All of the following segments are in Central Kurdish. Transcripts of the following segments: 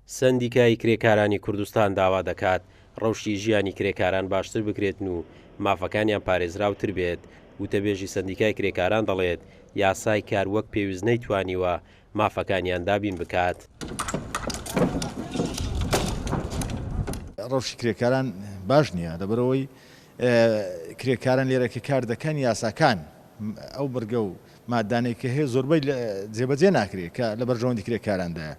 سەندیکای کرێکارانی کوردستان داوا دەکات ڕەوشی ژیانی کرێکاران باشتر بکرێتن و مافەکانیان پارێزراوتر بێت، وتەبێژی سەندیکای کرێکاران دەڵێت، یاسای کار وەک پێویست نەیتوانیوە مافەکانیان دابین بکات. ڕەوشی کرێکاران باش نییە، لەبەرئەوەی کرێکاران لێرە کە کار دەکەن یاساکان ئەو بڕگە و مادانەی کە هەیە زۆربەی جێبەجێ ناکرێت کە لە بەرژەوەندی کرێکاراندایە.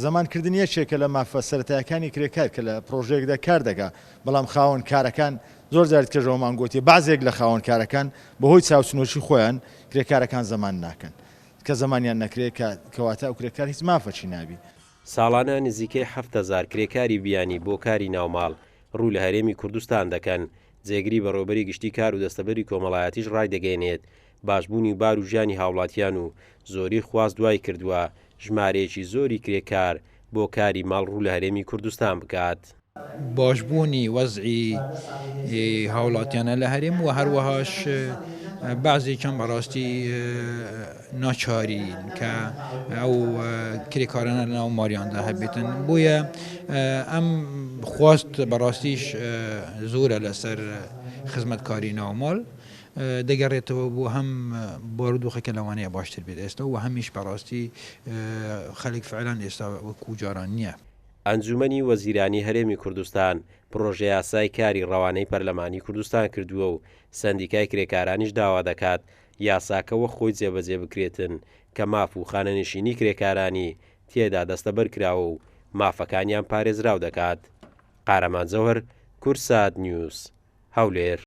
زەمانکردن یەکێکە لە مافە سەرەتایەکانی کرێکار کە لە پڕۆژەیەکدا کار دەکا، بەڵام خاوەن کارەکان زۆر جار کەژەوەمان گۆتیە بەعزێک لە خاوەن کارەکان بەهۆی چاوچنۆکی خۆیان کرێکارەکان زەمان ناکەن کە زەمانیان نەکرێ کە کەواتە ئەو کرێکار هیچ مافەکی نابی. ساڵانە نزیکەی 7000 کرێکاری بیانی بۆ کاری ناوماڵ ڕوو لە هەرێمی کوردستان دەکەن، جێگری بەڕێوەبەری گشتی کار و دەستەبەری کۆمەڵایەتیش ڕایدەگەیەنێت، باشبوونی بار و ژیانی هاوڵاتیان و زۆری خواست وایکردووە ژمارەیەکی زۆری کرێکار بۆ کاری ماڵ ڕوو لە هەرێمی کوردستان بکات. باشبوونی وەزعی هاوڵاتیانە لە هەرێم و هەروەهاش بەعزێکیان بەڕاستی ناچارین کە ئەو کرێکارانە لەناو ماریاندا هەبێتن بۆیە ئەم خواست بەڕاستیش زۆرە لەسەر خزمەتکاری ناوماڵ. دەگەڕێتەوە بۆ هەم بارودۆخەکە لەوانەیە باشتر بێت ئێستا و هەمیش بەڕاستی خەلک فعلان ئێستا وەکو جاران نییە. ئەنجومەنی وەزیرانی هەرێمی کوردستان پڕۆژەیاسای کاری ڕەوانەی پەرلەمانی کوردستان کردووە و سەندیکای کرێکارانیش داوا دەکات یاساکە وەک خۆی جێبەجێ بکرێتن کە ماف و خانەنشینی کرێکارانی تێدا دەستەبەر کراوە و مافەکانیان پارێزراو دەکات. قارەمان جەوهەر، کوردسات نیوز، هەولێر.